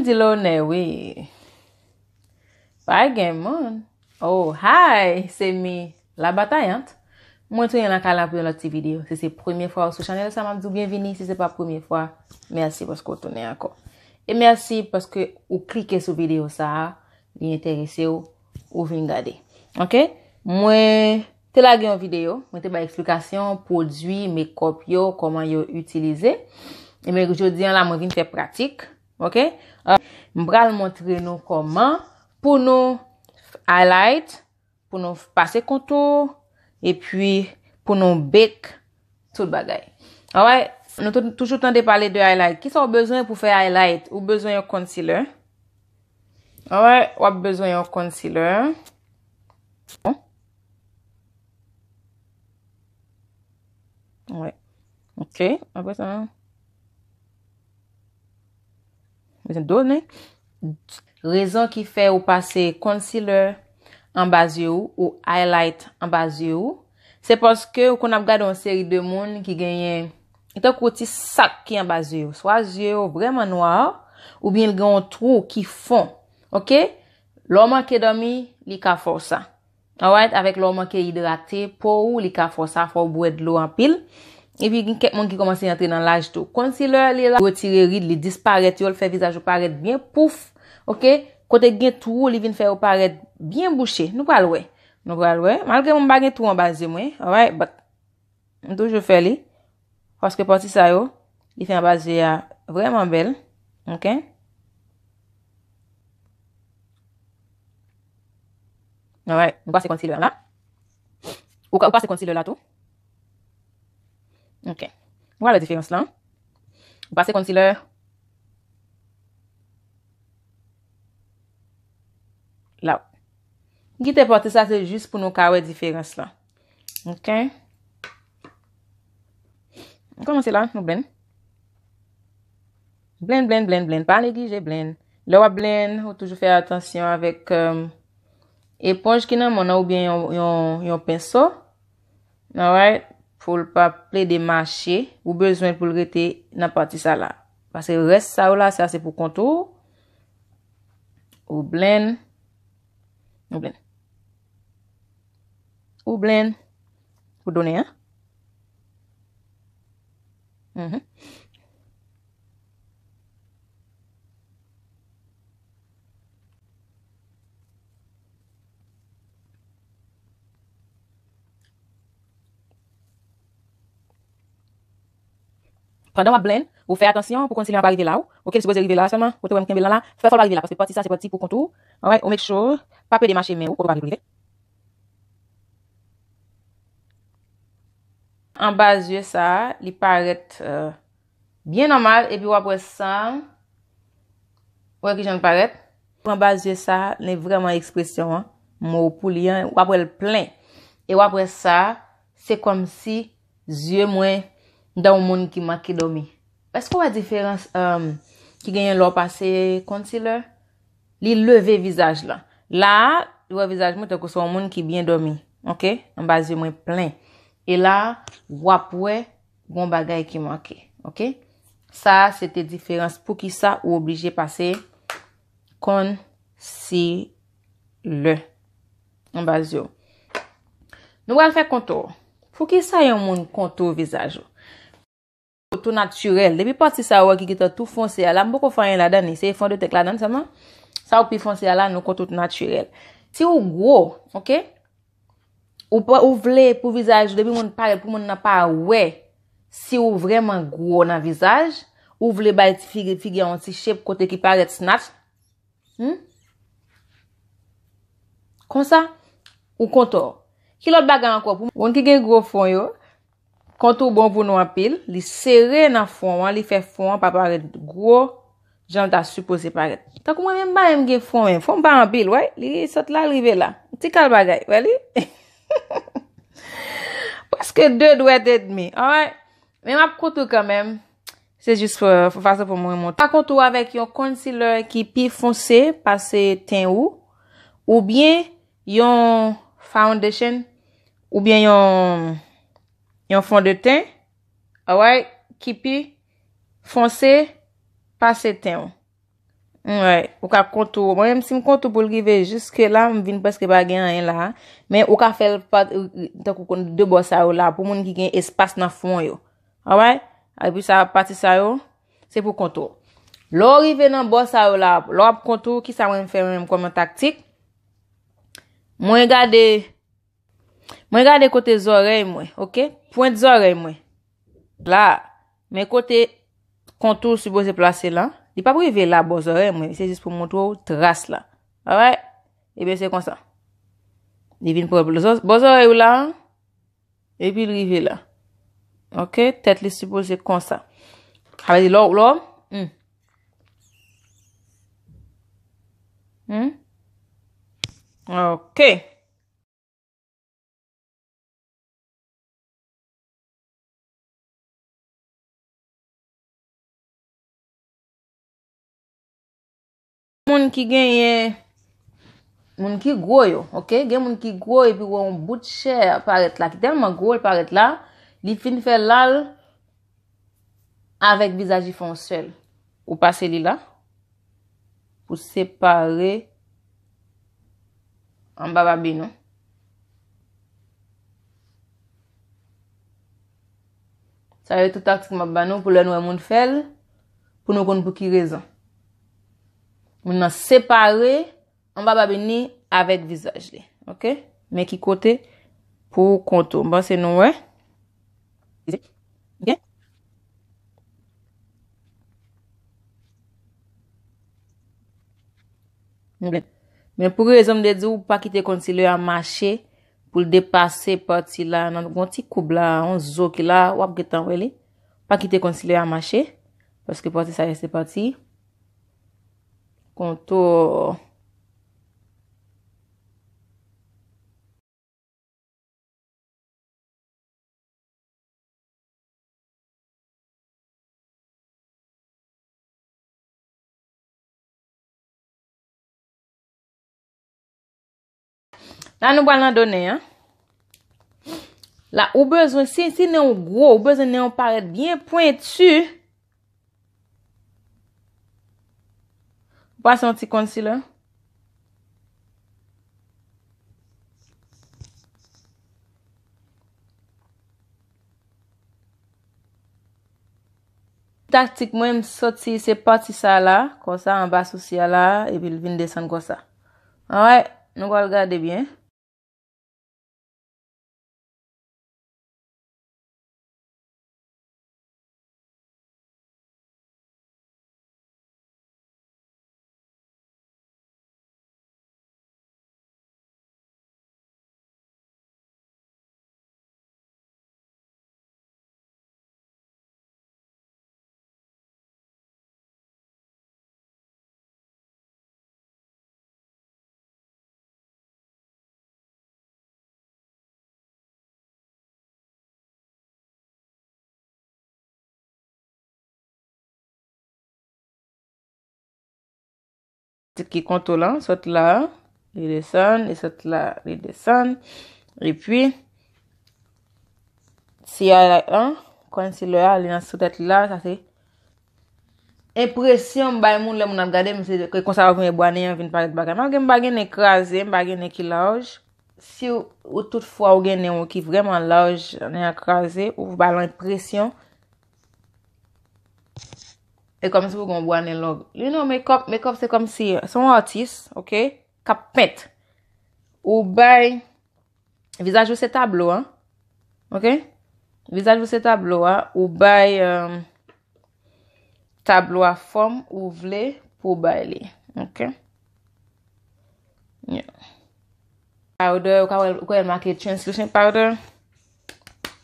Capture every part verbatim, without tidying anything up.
Di lonè, wi. Pa gen moun. Oh, hi, se mi, la batayant. Mwen tounen lakay la pou yon lòt ti videyo. Si se premye fwa ou sou chanèl sa, m ap di w byenvini. Si se pa premye fwa, mèsi paske w tounen ankò. E mèsi paske ou klike sou videyo sa a, li enterese w, ou vin gade. Ok? Mwen te lage yon videyo, mwen te bay eksplikasyon pwodui makeup yo, kòman yo itilize. Ebyen, jodi a la, mwen vin fè pratik. Ok? Euh, m pral montre nou kòman pou nou highlight, pou nou pase kontou, epi pou nou bake tout bagay. Alright? Nou tou-, toujou tande pale de highlight. Kisa w bezwen pou fè highlight? Ou bezwen yon concealer. Alright? W ap bezwen yon concealer. Bon. Wi. Ok. Apre sa, bezwen done. Rezon ki fè ou pase concealer anba zye ou, ou highlight anba zye ou, se paske ou konn ap gade yon seri de moun ki genyen tankou ti sak ki anba zye yo. Swa zye yo vrèman nwa, oubyen l gen yon twou ki fon. Ok? Lè w manke dòmi, li ka fè w sa. Alright, avèk lè w manke idrate po ou, li ka fè w sa, fò w bwè dlo anpil. Epi gen kèk moun ki kòmanse antre nan laj tou. Concealer, li la, retire rid, li disparèt yo, l fè vizaj ou parèt byen pouf. Ok? Kote gen twou, li vin fè yo parèt byen bouche. Nou pral wè. Nou pral wè. Malgre mwen pa gen twou anba zye mwen, alright, but m toujou fè li. Paske pati sa yo, li fè anba zye a vrèman bèl. Ok? Alright, nou pase concealer la. Ou ka, ou pase concealer la tou. Ok. Ou wè diferans lan. Ou pase concealer. La. M kite pati sa, se jis pou nou ka wè diferans lan. Ok. Nou kòmanse la, nou blend. Blend, blend, blend, blend. Pa neglije blend. Lè w ap blend, ou toujou fè atansyon avèk, um, eponj ki nan men w nan oubyen yon, yon, yon penso. Alright? Pou l pa plede mache, ou bezwen pou l rete nan pati sa la. Paske rès sa yo la, sa se pou kont ou. Ou blend. Ou blend. Ou blend. Ou donnen, an. Mhm. Pandan w ap blend, ou fè atansyon pou concealer an pa rive la, ou. Ok, li sipoze rive la sèlman. Kote w wè m kenbe l la, fè fò l pa rive la, paske pati sa se pati pou kont ou. Alright, ou make sure, pa plede mache men ou, kote w pa vle pou rive. Anba zye sa a, li parèt, euh, byen nòmal, epi w ap wè sa. Ou wè kijan l parèt? Anba zye sa a, li vrèman ekspresyon an, mo pou li an, w ap wè l plen. E w ap wè sa, se kòmsi zye mwen dan yon moun ki manke dòmi. Èske w wè diferans, um, ki genyen lè w pase concealer? Li leve vizaj lan. La a, ou wè vizaj mwen tankou se yon moun ki byen dòmi. Ok? Anba zye mwen plen. E la a, w ap wè gon bagay ki manke. Ok? Sa a, se te diferans poukisa ou oblije pase concealer anba zye w. Nou pral fè kontou. Poukisa yon moun kontou vizaj ou? Tou natirèl. Depi pati sa ou wè ki gentan tou fonse a la, m poko fè anyen ladan li. Se fon de tèk ladan sèlman. Sa ou pi fonse a la, nou kontou tou natirèl. Si ou gwo, ok? Ou pa, ou vle pou vizaj ou, depi moun parèt, pou moun nan pa wè si ou vrèman gwo nan vizaj, ou vle bay ti figi, figi a yon ti shape kote ki parèt snatch. Hmm? Konsa, ou kontou. Ki lòt bagay ankò pou moun ki gen gwo fon yo? Kontou bon pou nou anpil. Li sere nan fon an, li fè fon an pa parèt gwo jan l ta sipoze parèt. Tankou mwen menm, m pa menm gen fon menm. Fon m pa anpil, wè. Li sot la, l rive la. Ti kal bagay, wè li? Prèske de dwèt edmi. Alright? Men m ap kontou kanmenm. Se jis fò, fò fason pou mwen montre. Pa kontou avèk yon concealer ki pi fonse pase ten ou, oubyen yon foundation, oubyen yon, yon fon de ten, alright, ki pi fonse pase ten ou. Right. Ou ka kontou. Mwen menm si m kontou pou l rive jiske la, m vin prèske pa gen anyen la. Men ou ka fè l pa, tankou konn de bò sa yo la, pou moun ki gen espas nan fwon yo. Alright? Epi sa, pati sa yo, se pou kontou. Lè w rive nan bò sa yo la, lè w ap kontou, kisa mwen fè menm kòm yon taktik? Mwen gade, mwen gade kote zòrèy mwen, oke? Pwent zòrèy mwen. La, men kote kontou sipoze plase la, li p ap rive la bò zòrèy mwen, se jis pou montre w tras la. Alright? Ebyen, se konsa. Li vin pran bò zò-, bò zòrèy ou la, epi l rive la. Oke? Tèt li sipoze konsa. Sa vle di lò, lò, hmm. Hmm? Oke. Moun ki genyen, moun ki gwo yo, oke? Gen moun ki gwo epi wè yon bout chè parèt la, ki tèlman gwo l parèt la, li fin fè l al avèk vizaj li fè yon sèl. Ou pase li la pou separe anba babin ou. Sa yo tout taktik m ap ba nou pou lè nou wè moun fè l, pou nou konn pou ki rezon. Moun nan separe anba babin li avèk vizaj li. Oke? Men ki kote pou kontou. M panse nou wè. Oke? Men pou rezon m te di w, pa kite concealer a mache pou l depase pati la, nan yon ti koub la, yon zo ki la, w ap gentan wè li. Pa kite concealer a mache, paske pati sa yo se pati kontou. La nou pral nan donnen an. La ou bezwen, si, si nen w gwo, ou bezwen nen w parèt byen pwenti. Ou pase yon ti concealer. Taktik mwen, m soti se pati sa la, konsa anba sousi a la, epi l vin desann konsa. Alright, nou pral gade byen. Ti ki kontou lan, sot la, li desann, li sot la, li desann. Epi, ti highlight lan, concealer a, li nan sou tèt li la, sa se enpresyon m bay moun lè moun ap gade m, se ke konsa yo vin bwa nen an vin parèt bagay. Malgre m pa gen nen kraze, m pa gen nen ki laj. Si w, ou toutfwa ou gen nen w ki vrèman laj, nen an kraze, ou ba l enpresyon. E kòmsi ou gen yon bwa nen long. You know, makeup, makeup se kòmsi, se yon atis, oke? K ap pent. Ou bay, vizaj ou se tablo a, oke? Vizaj ou se tablo a, ou bay, um, tablo a fòm ou vle pou w bay li, oke? Yeah. Powder, ou ka wè, ou ka wè make translucent powder.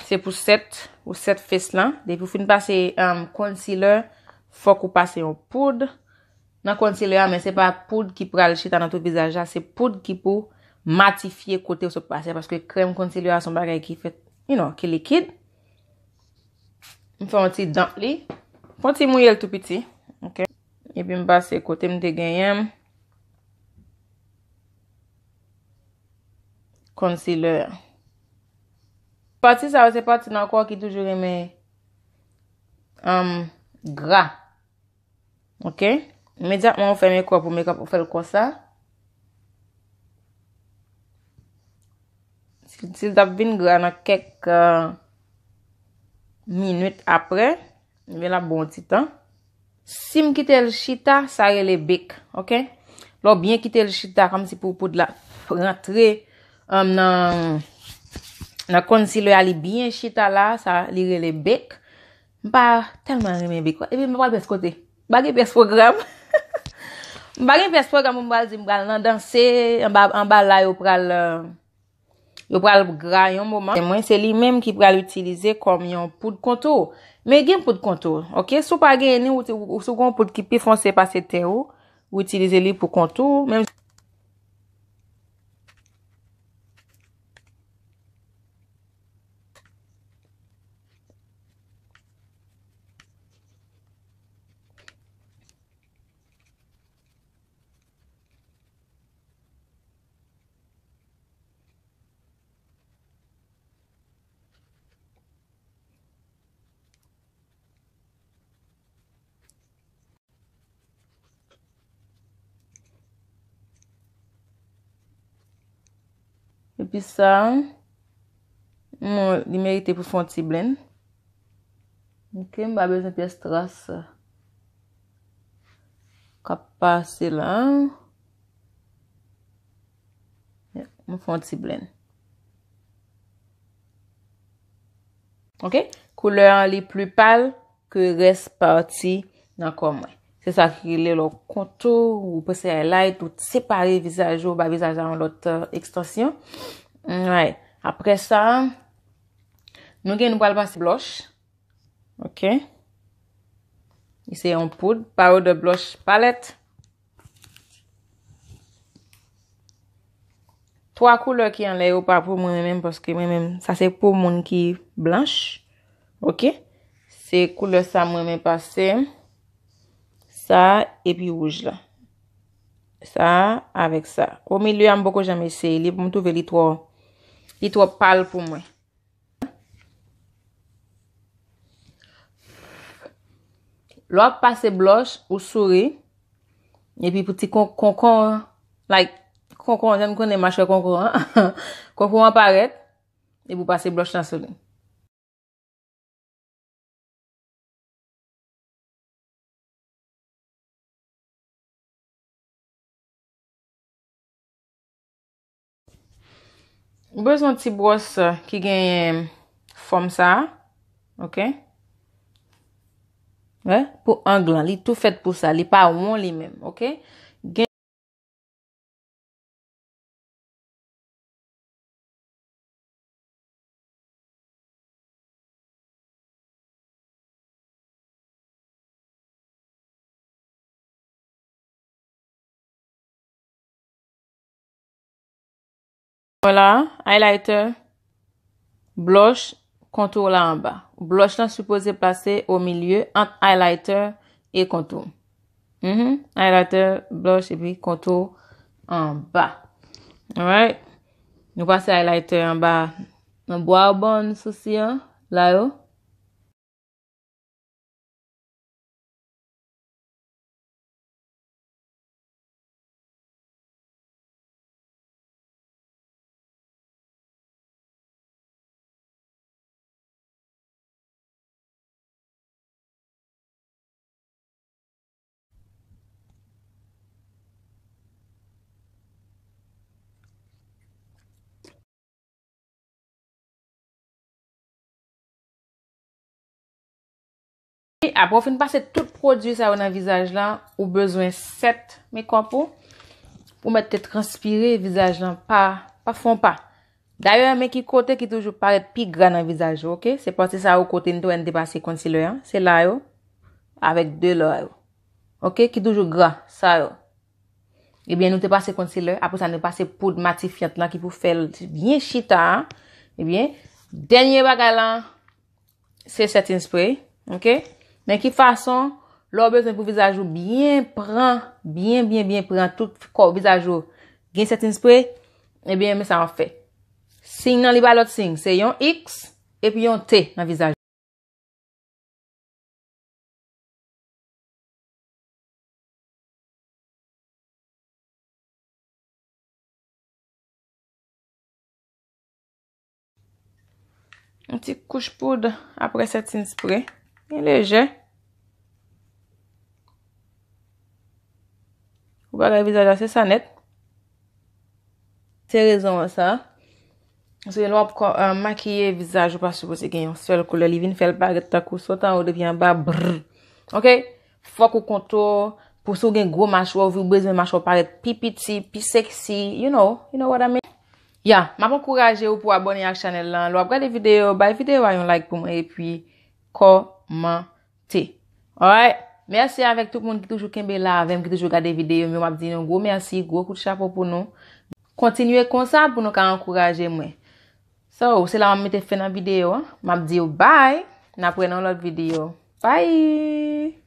Se pou set, pou set face lan. Depi w fin pase, um, concealer, fòk ou pase yon poud. Nan concealer a, men se pa poud ki pral chita nan tout vizaj la, se poud ki pou matifye kote w sot pase a, paske krèm concealer a se yon bagay ki fèt, you know, ki likid. M fè yon ti damp li. Fè yon ti mouye l tou piti. Oke. Epi m pase kote m te genyen m. Concealer. Pati sa yo se pati nan kò ki toujou renmen, um, gra. Oke? Imedyatman ou fè makeup ou, makeup ou fè l konsa. Si, si l t ap vin gra nan kèk, euh, minit apre, ebyen l ap bon ti tan. Si m kite l chita, sa rele bake, oke? Lè w byen kite l chita, kòmsi pou poud la rantre, um, nan, nan concealer a, li byen chita la, sa li rele bake. M pa tèlman renmen bake. Epi m pa pral pyès kote. M pa gen pyès pwogram. M pa gen pyès pwogram pou m pral di m pral nan danse, anba, anba la yo pral, euh, yo pral gra yon moman. Mwen, se li menm ki pral itilize kòm yon poud kontou. Men gen poud kontou, oke? Si w pa gen ni, ou, ou, si w gen yon poud ki pi fonse pase ten ou, ou itilize li pou kontou. Menm Epi sa, mwen, li merite pou fè yon ti blend. Ok, m pa bezwen pyès tras k ap pase la. M fè yon ti blend. Ok, koulè an li pli pal ke rès pati nan kò mwen. Se sa ki rele lè w kontou, ou prese highlight, ou separe vizaj ou, ba vizaj la yon lòt, euh, ekstansyon. Right. Apre sa, nou gen, nou pral pase blush. Ok. Li se yon poud, Powder Blush Palette. Twa koulè ki anlè yo pa pou mwen menm, paske mwen menm, sa se pou moun ki blanch. Ok? Se koulè sa mwen renmen pase. Sa epi wouj la. Sa avèk sa. O milye a, m poko janm eseye li, m twouve li twò, li twò pal pou mwen. Lè w ap pase blush, ou souri, epi pou ti kon-, konkon, like, konkon, jan n konnen machwè konkon an, konkon an parèt, epi w pase blush lan sou li. Ou bezwen yon ti bwòs ki genyen fòm sa a. Ok? Wè, pou ang lan, li tou fèt pou sa, li pa won li menm, ok? Gen Vwala, highlighter, blush, kontou la anba. Blush lan sipoze plase o milye ant highlighter e kontou. Mhm. Highlighter, blush epi kontou anba. Alright. Nou pase highlighter anba nan brow bone sousi an, la yo. Apre w fin pase tout pwodui sa yo nan vizaj la, ou bezwen sèt makeup ou pou mèt te transpire vizaj lan pa, pa fon pa. Dayè, men ki kote ki toujou parèt pi gra nan vizaj ou, ok? Se pati sa yo kote n te wè n te pase concealer an. Se la yo, avèk de la yo. Ok? Ki toujou gra, sa yo. Ebyen, nou te pase concealer, apre sa, nou pase poud matifyant lan ki pou fè l byen chita a. Ebyen, dènye bagay lan, se setting spray, ok? Men ki fason, lè w bezwen pou vizaj ou byen pran, byen, byen, byen pran tout kò vizaj ou gen setting spray, ebyen, men sa w ap fè. Siy nan li pa lòt siy, se yon X epi yon T nan vizaj. Yon ti kouch poud apre setting spray. Byen lejè. Pou bagay vizaj la, se sa nèt. Se rezon an sa. Paske lè w ap kò- euh, makiye vizaj ou pa sipoze gen yon sèl koulè. Li vin fè l parèt tankou sot anwo depi anba. Brr. Ok? Fòk ou kontwòl pou si w gen gwo machwa, ou bezwen machwa w parèt pi piti, pi sexy, you know, you know what I mean? Ya, m ap ankouraje w pou abòne ak chanèl lan. Lè w ap gade videyo, bay videyo a yon like pou mwen epi kòmante. Alright? Mèsi avèk tout moun ki toujou kenbe la avè m, ki toujou gade videyo m yo. M ap di nou gwo mèsi, gwo kout chapo pou nou. Kontinye konsa pou nou ka ankouraje mwen. So, se la m ap mete fen nan videyo an. M ap di w bye. N ap wè nan lòt videyo. Bye!